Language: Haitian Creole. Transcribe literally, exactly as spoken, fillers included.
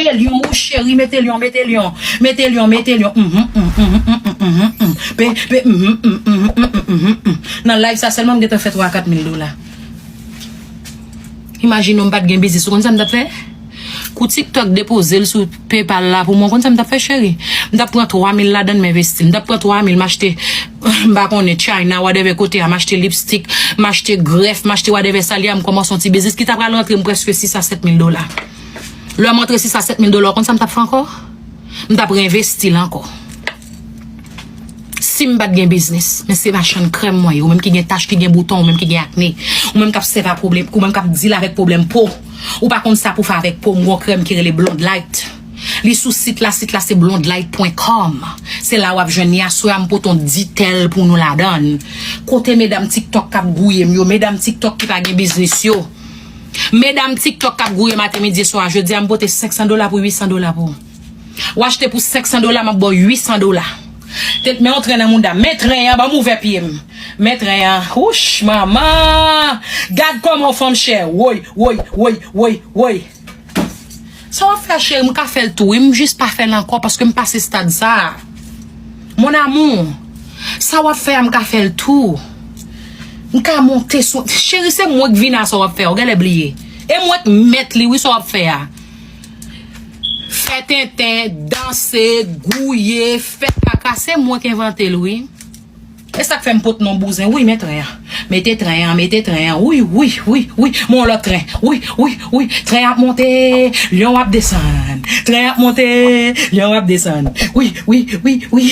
Mete lyon, wi cheri, mete lyon, mete lyon, mete lyon, mete lyon. Mhm, mhm, mhm, mhm, mhm, mhm. Pe, pe, mhm, mhm, mhm, mhm, mhm, mhm. Nan live sa sèlman m gentan fè twa kat mil dola. Imajine w m pa t gen biznis, ou konn sa m t ap fè? Kou TikTok depoze l sou PayPal la pou mwen, ou konn sa m t ap fè, cheri? M t ap pran twa mil ladan l, m envesti l. M t ap pran twa mil, m achte, m pa konnen, China, whatever kote a, m achte lipstick, m achte grèf, m achte whatever sa l ye a, m kòmanse yon ti biznis ki ta pral rantre m prèske sis a sèt mil dola. Lè m rantre sis a sèt mil dola, ou konn sa m t ap fè ankò? M t ap reenvesti l ankò. Si m pa t gen biznis, men se machann krèm mwen ye, ou menm ki gen tach, ki gen bouton, ou menm ki gen akne, ou menm k ap sèvi a pwoblèm, ou menm k ap deal avèk pwoblèm po, ou pa konn sa pou fè avèk po, m gon krèm ki rele Blonde Light. Li sou sit la, sit la se blonde light pwen kòm. Se la w ap jwenn li. Aswè a m pote yon detail pou nou ladan l. Kote medam TikTok k ap gouye m yo, medam TikTok ki pa gen biznis yo. Medam TikTok k ap gouye maten, midi e swa, jodi a m pote senk san dola pou uit san dola pou ou. W achte pou senk san dola, m ap ba w uit san dola. Te, men yon tren nan mouda m. Men tren an, ban m ouvè pye m. Men tren an. Wouch, manman! Gad kòman yon fanm chè. Woy, woy, woy, woy, woy. Sa w ap fè a, cheri, m ka fè l tou, wi. M jis pa fè l ankò paske m pase stad sa a. Mon amour, sa w ap fè a, m ka fè l tou. M ka monte sou. Cheri, se mwen k vin a sa w ap fè a, ou genlè bliye. E mwen k mèt li, wi, sa w ap fè a. Fè tenten, danse, gouye, fè kaka, se mwen k envante l, wi. E sa k fè m pot non bouzen. Wi, men tren an. Mete tren an, mete tren an. Wi, wi, wi, wi. Mon lòt tren. Wi, wi, wi. Tren ap monte, lyon ap desann. Tren ap monte, lyon ap desann. Wi, wi, wi, wi.